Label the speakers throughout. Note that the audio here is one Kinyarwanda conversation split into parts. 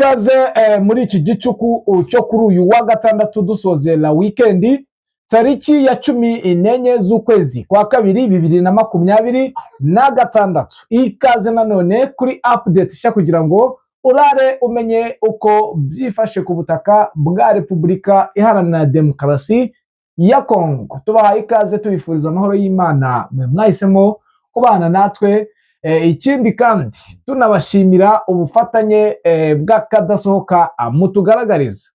Speaker 1: Ikaze muri iki gicuku cyo kuri uyu wa gatandatu dusoze la weekend, tariki ya 14 z'ukwezi kwa kabiri 2026. Ikaze nanone kuri update nshya kugira ngo urare umenye uko byifashe ku butaka bwa Repubulika Iharanira Demokarasi ya Kongo. Tubahaye ikaze, tubifuriza amahoro y'Imana mwe mwahisemo kubana natwe. Ikindi kandi tunabashimira ubufatanye bw'akadasohoka mutugaragariza.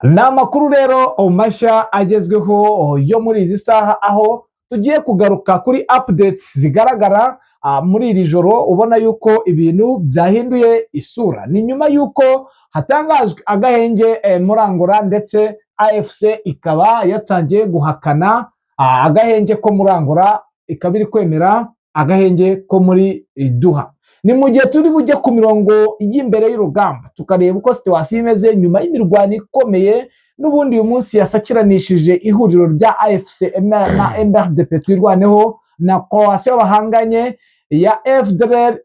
Speaker 1: Ni amakuru rero mashya agezweho yo muri izi saha, aho tugiye kugaruka kuri updates zigaragara muri iri joro, ubona yuko ibintu byahinduye isura. Ni nyuma yuko hatangajwe agahenge muri Angola, ndetse AFC ikaba yatangiye guhakana agahenge ko muri Angola, ikaba iri kwemera agahenge ko muri Doha. Ni mu gihe turi bujye ku mirongo y'imbere y'urugamba, tukareba uko situation imeze nyuma y'imirwano ikomeye n'ubundi uyu munsi yasakiranishije ihuriro rya AFC na MRDP Twirwaneho na coalition bahanganye ya FDLR,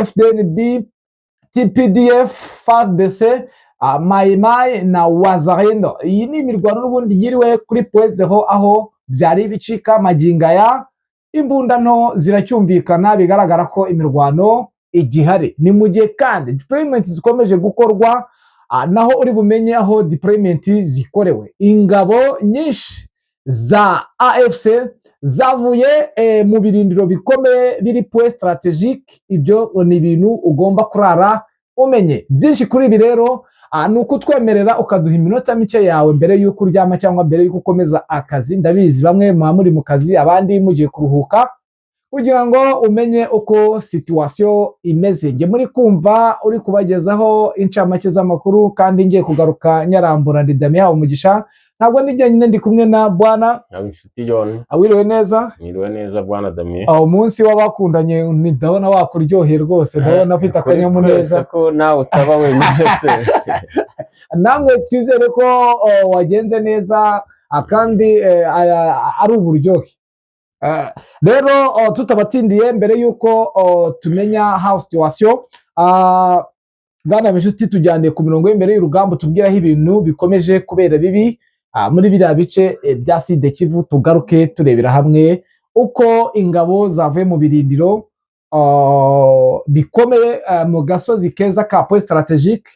Speaker 1: FDNB, TPDF, FARDC, Mai Mai na Wazalendo. Iyi ni imirwano n'ubundi yiriwe kuri Point Zéro, aho byari bicika. Magingo aya imbunda nto ziracyumvikana, bigaragara ko imirwano igihari. Ni mu gihe kandi deployment zikomeje gukorwa, naho uri bumenye aho deployment zikorewe. Ingabo nyinshi za AFC zavuye mu birindiro bikomeye biri point stratégique. Ibyo ni ibintu ugomba kurara umenye. Byinshi kuri ibi rero ni ukutwemerera ukaduha iminota mike yawe mbere y'uko uryama cyangwa mbere y'uko ukomeza akazi. Ndabizi bamwe muba muri mu kazi, abandi mugiye kuruhuka, kugira ngo umenye uko situation imeze. Njye muri kumva uri kubagezaho incamake z'amakuru kandi ngiye kugaruka nyarambura, ndi Damian Umugisha. Ntabwo ndi jyenyine, ndi kumwe na bwana
Speaker 2: Naba inshuti John.
Speaker 1: Awiriwe neza?
Speaker 2: Mwiriwe neza, bwana Damien.
Speaker 1: Aho umunsi w'abakundanye ndabona wakuryoheye rwose, ndabona afite
Speaker 2: Kuri
Speaker 1: akanyamuneza.
Speaker 2: twese, ko nawe utaba wenyine se?
Speaker 1: Namwe twizere ko wagenze neza, kandi ari uburyohe. Rero tutabatindiye, mbere y'uko tumenya how situation, bwana Bishuti, tujyane ku mirongo y'imbere y'urugamba, tubwire aho ibintu bikomeje kubera bibi muri biriya bice bya Sud Kivu, tugaruke turebera hamwe uko ingabo zavuye mu birindiro bikomeye mu gasozi keza ka point stratégique,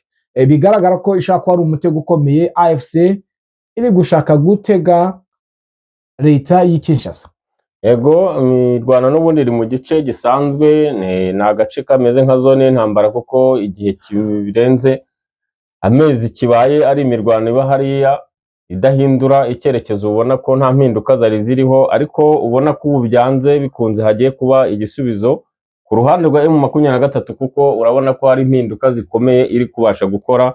Speaker 1: bigaragara ko ishobora kuba ari umutego ukomeye AFC iri gushaka gutega leta y'i Kinshasa.
Speaker 2: Ego, imirwano n'ubundi iri mu gice gisanzwe, ni agace kameze nka zone y'intambara, kuko igihe kirenze amezi kibaye ari imirwano iba hariya idahindura icyerekezo. Ubona ko nta mpinduka zari ziriho, ariko ubona ko ubu byanze bikunze hagiye kuba igisubizo ku ruhande rwa M23, kuko urabona ko hari impinduka zikomeye iri kubasha gukora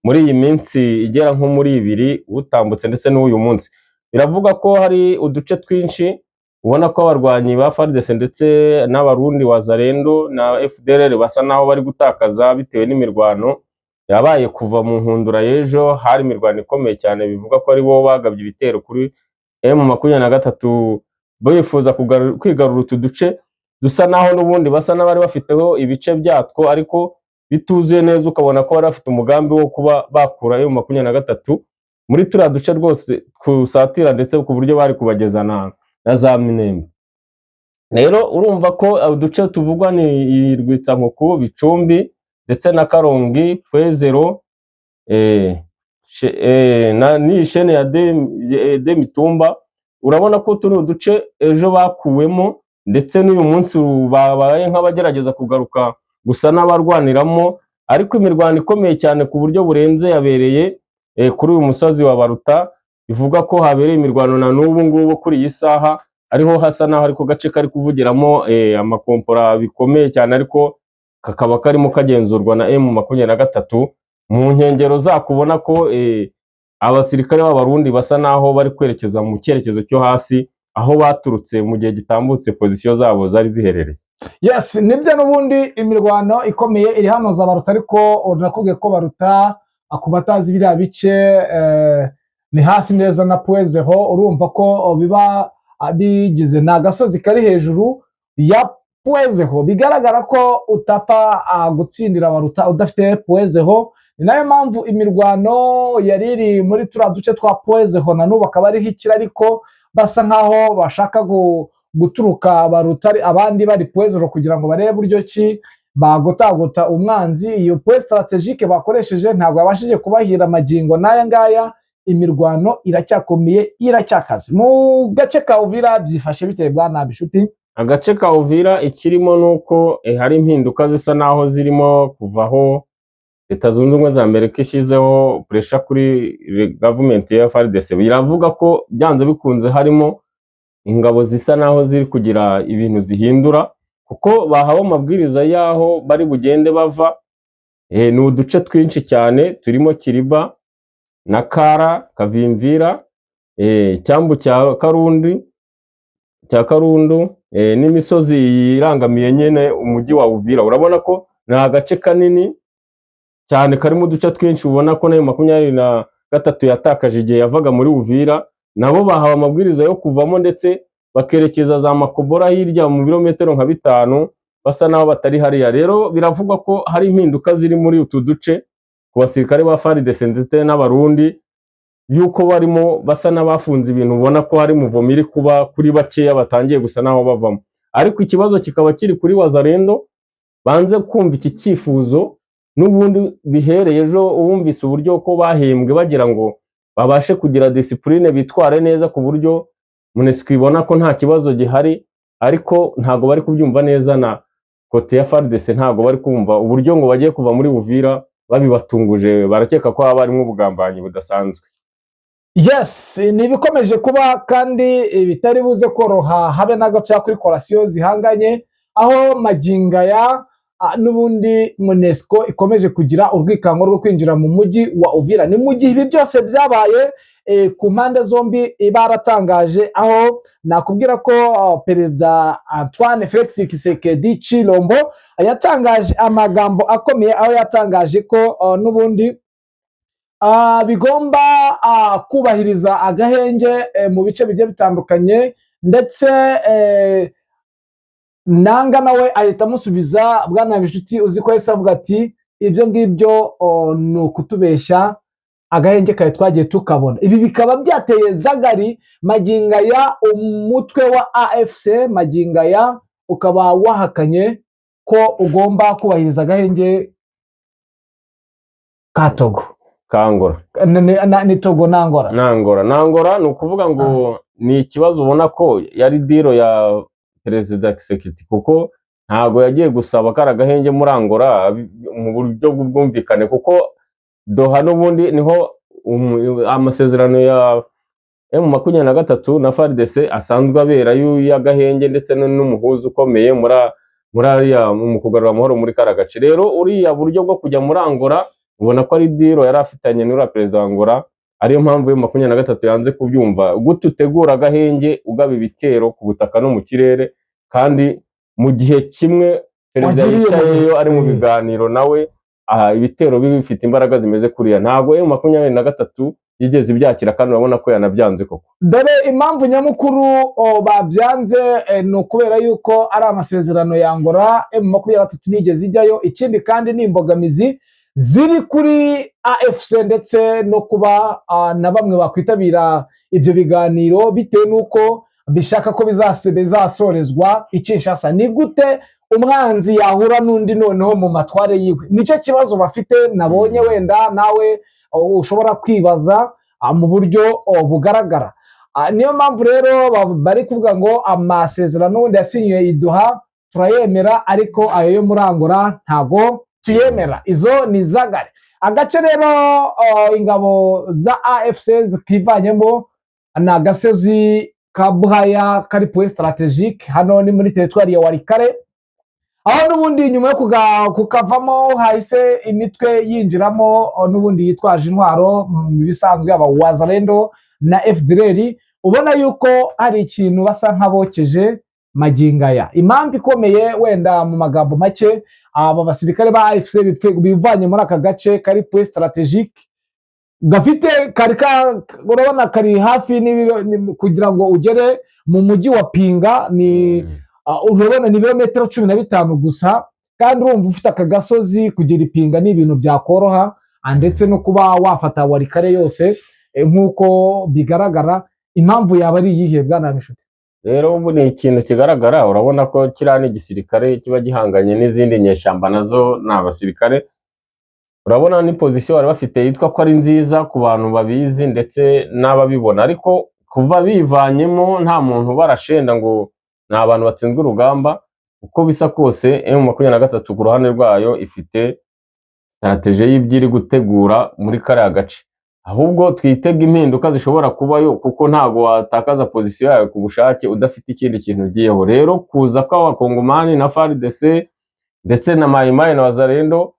Speaker 2: muri iyi minsi igera nko muri 2 utambutse ndetse n'uyu munsi. Biravuga ko hari uduce twinshi ubona ko abarwanyi ba FARDC ndetse n'Abarundi Wazalendo na FDLR basa naho bari gutakaza bitewe n'imirwano yabaye kuva mu nkundura y'ejo. Hari imirwano ikomeye cyane, bivuga ko ari bo bagabye ibitero kuri M23 bifuza kwigarura utu duce dusa naho n'ubundi basa n'abari bafiteho ibice byatwo ariko bituzuye neza, ukabona ko bari bafite umugambi wo kuba bakura M23 muri turiya duce rwose kusatira, ndetse ku buryo bari kubageza na za Minembwe. Rero urumva ko uduce tuvugwa ni Rwitsankuku, Bicumbi ndetse na Karongi, Point Zéro, n'iyi chaîne ya de Mitumba. Urabona ko turi uduce ejo bakuwemo, ndetse n'uyu munsi babaye nk'abagerageza kugaruka gusa n'abarwaniramo, ariko imirwano ikomeye cyane ku buryo burenze yabereye kuri uyu musozi wa Baruta. Bivuga ko habereye imirwano na n'ubu ngubu kuri iyi saha ariho hasa naho ariko gace kari kuvugiramo amakompora bikomeye cyane, ariko kakaba karimo kagenzurwa na M23. Mu nkengero zako ubona ko abasirikare b'Abarundi basa naho bari kwerekeza mu cyerekezo cyo hasi aho baturutse mu gihe gitambutse position zabo zari ziherereye.
Speaker 1: Yes, nibyo, n'ubundi imirwano ikomeye iri hano za Baruta, ariko nakubwiye ko Baruta, ku batazi biriya bice, ni hafi neza na Point Zéro. Urumva ko biba bigize ni agasozi kari hejuru ya Point Zéro. Bigaragara ko utapfa gutsindira Baruta udafite Point Zéro. Ni nayo mpamvu imirwano yari iri muri turiya duce twa Point Zéro na n'ubu akaba ariho ikiri, ariko basa nkaho bashaka guturuka Baruta abandi bari Point Zéro kugira ngo barebe buryo ki bagotagota umwanzi. Iyo point stratégique bakoresheje ntabwo yabashije kubahira amagingo n'aya ngaya. Imirwano iracyakomeye, iracyakaze. Mu gace ka Uvira byifashe bitewe, bwana Bishuti?
Speaker 2: Agace ka Uvira ikirimo ni uko hari impinduka zisa naho zirimo kuvaho Leta Zunze Ubumwe za Amerika ishyizeho pressure kuri gavumenti ya FARDC. Biravuga ko byanze bikunze harimo ingabo zisa naho ziri kugira ibintu zihindura, kuko bahawe amabwiriza y'aho bari bugende bava. Ni uduce twinshi cyane turimo Kiriba na Kara Kavimvira, icyambu cya Karundi, cya Karundu, n'imisozi irangamiye nyine umujyi wa Uvira. Urabona ko ni agace kanini cyane karimo uduce twinshi, ubona ko nayo 23 yatakaje igihe yavaga muri Uvira. Nabo bahawe amabwiriza yo kuvamo, ndetse bakerekeza za Makobora hirya mu birometero nka 5, basa naho batari hariya. Rero biravugwa ko hari impinduka ziri muri utu duce ku basirikare ba FARDC ndetse n'Abarundi, yuko barimo basa n'abafunze ibintu, ubona ko hari mouvement iri kuba kuri bakeya batangiye gusa naho bavamo. Ariko ikibazo kikaba kiri kuri Wazalendo, banze kumva iki cyifuzo n'ubundi bihereye ejo wumvise uburyo ko bahembwe bagira ngo babashe kugira discipline, bitware neza ku buryo MONUSCO ibona ko nta kibazo gihari, ariko ntabwo bari kubyumva neza. Na côté ya FARDC ntabwo bari kumva uburyo ngo bagiye kuva muri Uvira babibatunguje, barakeka ko haba harimo ubugambanyi budasanzwe.
Speaker 1: Yes, ni ibikomeje kuba kandi bitari buze koroha habe na gatoya kuri coalition zihanganye, aho magingo aya n'ubundi MONUSCO ikomeje kugira urwikango rwo kwinjira mu mujyi wa Uvira. Ni mu gihe ibi byose byabaye ku mpande zombi baratangaje, aho nakubwira ko Perezida Antoine Felix Tshisekedi Tshilombo yatangaje amagambo akomeye, aho yatangaje ko n'ubundi bigomba kubahiriza agahenge mu bice bigiye bitandukanye, ndetse Nanga nawe ahita amusubiza. Bwana Bishuti, uzi ko yahise avuga ati: "Ibyo ngibyo ni ukutubeshya, agahenge kare twagiye tukabona." Ibi bikaba byateye zagari. Magingo aya umutwe wa AFC magingo aya ukaba wahakanye ko ugomba kubahiriza agahenge ka Togo.
Speaker 2: Kangora.
Speaker 1: Ni Togo n'Angola.
Speaker 2: Nangora, Nangora. Ni ukuvuga ngo ni ikibazo ubona ko yari deal ya Perezida Tshisekedi, kuko ntabwo yagiye gusaba kari agahenge muri Angola mu buryo bw'ubwumvikane, kuko Doha n'ubundi niho amasezerano ya M23 na FARDC asanzwe abera y'agahenge, ndetse n'umuhuza ukomeye muri ariya mu kugarura amahoro muri kariya gace. Rero uriya buryo bwo kujya muri Angola ubona ko ari deal yari afitanye n'uriya perezida wa Angola, ariyo mpamvu yo 23 yanze kubyumva. Gute utegura agahenge ugaba ibitero ku butaka no mu kirere, kandi mu gihe kimwe perezida
Speaker 1: Wagiriye
Speaker 2: yicayeyo ari mu biganiro nawe, aha ibitero bifite imbaraga zimeze kuriya? Ntabwo M23 yigeze ibyakira, kandi urabona ko yanabyanze koko.
Speaker 1: Dore impamvu nyamukuru babyanze, ni ukubera yuko ari amasezerano ya Angola, M23 ntigeze ijyayo. Ikindi kandi ni imbogamizi ziri kuri AFC, ndetse no kuba na bamwe bakwitabira ibyo biganiro bitewe n'uko bishaka ko bizasorezwa i Kinshasa. Ni gute umwanzi yahura n'undi noneho mu matware yiwe? Nicyo kibazo bafite nabonye. Wenda nawe ushobora kwibaza mu buryo bugaragara. Niyo mpamvu rero bari kuvuga ngo amasezerano wenda yasinyiwe i Doha turayemera, ariko ayo yo muri Angola ntago tuyemera. Izo ni zagare. Agace rero ingabo za AFC zikivanyemo ni agasozi ka Buhaya kari point stratégique, hano ni muri teritwari ya Walikale, aho n'ubundi nyuma yo kukavamo hahise imitwe yinjiramo n'ubundi yitwaje intwaro mu bisanzwe, aba Wazalendo na FDLR. Ubona yuko hari ikintu basa nk'abokeje magingo aya. Impamvu ikomeye, wenda mu magambo make, aba basirikare ba AFC bivanye muri aka gace kari point stratégique, gafite kari ka urabona kari hafi n'ibiro kugira ngo ugere mu mujyi wa Pinga ni Urabona ni ibirometero 15 gusa, kandi urumva ufite aka gasozi kugera Ipinga ni ibintu byakoroha, ndetse no kuba wafata Walikale yose, nk'uko bigaragara. Impamvu yaba ari iyihe, bwana Mishuti?
Speaker 2: Rero ubu ni ikintu kigaragara, urabona ko kiriya ni igisirikare kiba gihanganye n'izindi nyeshyamba, nazo ni abasirikare. Urabona ni position bari bafite yitwa ko ari nziza ku bantu babizi ndetse n'ababibona, ariko kuva bivanyemo nta muntu ubarashenda ngo ni abantu batsinzwe urugamba. Uko bisa kose, M23 ku ruhande rwayo ifite stratégie y'ibyo iri gutegura muri kariya gace. Ahubwo twitega impinduka zishobora kubayo, kuko ntabwo watakaza position yawe ku bushake udafite ikindi kintu ugiyeho. Rero kuza kw'Abakongomani na FARDC ndetse na Mayimayi na Wazalendo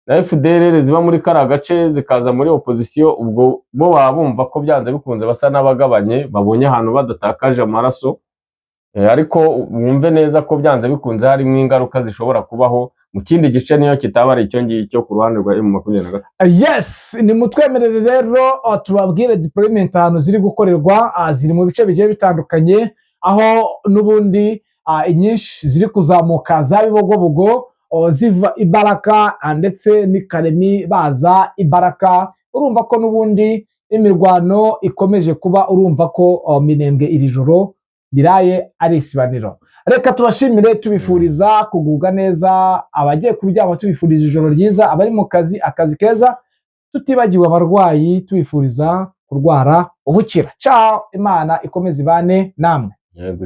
Speaker 2: na FDLR ziba muri kariya gace zikaza muri opposition, ubwo bo baba bumva ko byanze bikunze basa n'abagabanye, babonye ahantu badatakaje amaraso. Ariko wumve neza ko byanze bikunze harimo ingaruka zishobora kubaho mu kindi gice, niyo kitaba ari icyo ngicyo ku ruhande rwa M23.
Speaker 1: Yes, nimutwemerere rero tubabwire deployment ahantu ziri gukorerwa. Ziri mu bice bigiye bitandukanye, aho n'ubundi inyinshi ziri kuzamuka za Bibogobogo, ziva Ibaraka, ndetse n'i baza Ibaraka. Urumva ko n'ubundi imirwano ikomeje kuba, urumva ko Minembwe iri joro biraye ari isibaniro. Reka tubashimire, tubifuriza kugubwa neza. Abagiye kuryama tubifuriza ijoro ryiza, abari mu kazi akazi keza, tutibagiwe abarwayi tubifuriza kurwara ubukira. Ciao, Imana ikomeze ibane namwe.
Speaker 2: Yego.